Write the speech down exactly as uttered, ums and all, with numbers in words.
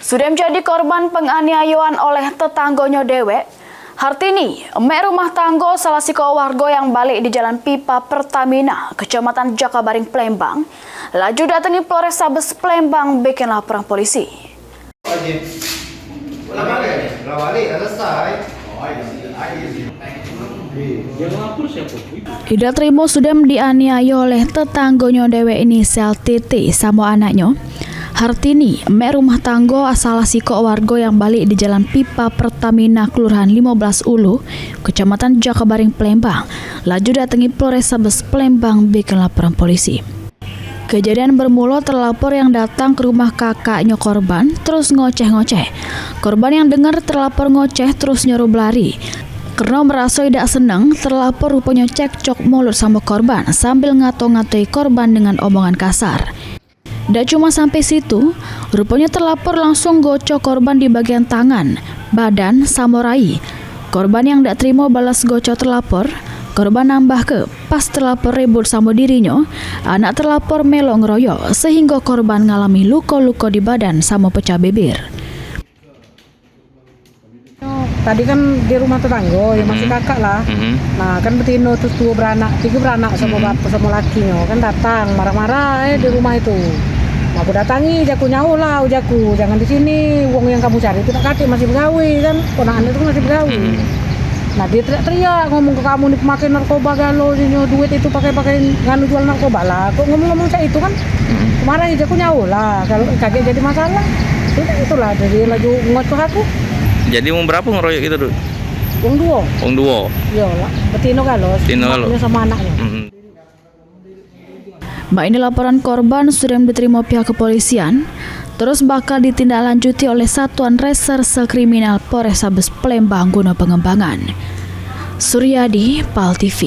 Sudem jadi korban penganiayaan oleh tetanggonyo dewek, Hartini, emek rumah tanggo salah sikok wargo yang balik di Jalan Pipa Pertamina, Kecamatan Jakabaring, Palembang, laju datangi Polrestabes Palembang bikin laporan polisi. Idak terimo Sudem dianiayo oleh tetanggonyo dewek inisial T T samo anaknyo, Hartini, emek rumah tanggo salah sikok wargo yang balik di Jalan Pipa Pertamina, Kelurahan Limo Belas Ulu, Kecamatan Jakabaring, Palembang, laju datangi Polrestabes Palembang bikin laporan polisi. Kejadian bermula terlapor yang datang ke rumah kakaknyo korban terus ngoceh-ngoceh. Korban yang dengar terlapor ngoceh terus nyuruh belari. Karena meraso idak seneng, terlapor ruponyo cekcok mulut samo korban sambil ngato-ngatoi korban dengan omongan kasar. Dak cuma sampai situ, ruponyo terlapor langsung goco korban di bagian tangan, badan, samo rai. Korban yang dak terimo balas goco terlapor, korban nambahke, pas terlapor ribut samo dirinyo, anak terlapor melo ngeroyok, sehinggo korban ngalami luko-luko di badan samo pecah bibir. Tadi kan di rumah tetanggo, ya masih kakak lah. Nah, kan betino tu duo beranak, tigo beranak samo bapak samo lakinyo kan datang marah-marah, eh, di rumah itu. Nah, aku datangi, jaku, "Nyauh lah," ujaku, "jangan di sini, wong yang kamu cari itu nak katik masih begawe kan, ponakan itu masih begawe." Nah, dia teriak-teriak, ngomong ke kamu ni pemakai narkoba galo, duit itu pakai-pakai nganu jual narkoba lah. Kok ngomong-ngomong cak itu kan, marah aja aku, "Nyauh lah, kalau kagek jadi masalah." Itu kan itulah, jadi laju ngocoh aku. Jadi wong berapa ngeroyok itu, Dut? Wong duo. Wong duo? Iyo lah, betino galo, Betino galo. Maknyo samo anaknyo. Mak ini laporan korban sudem diterimo pihak kepolisian, terus bakal ditindaklanjuti oleh Satuan Reserse Kriminal Polrestabes Palembang guna pengembangan. Suryadi, Pal T V.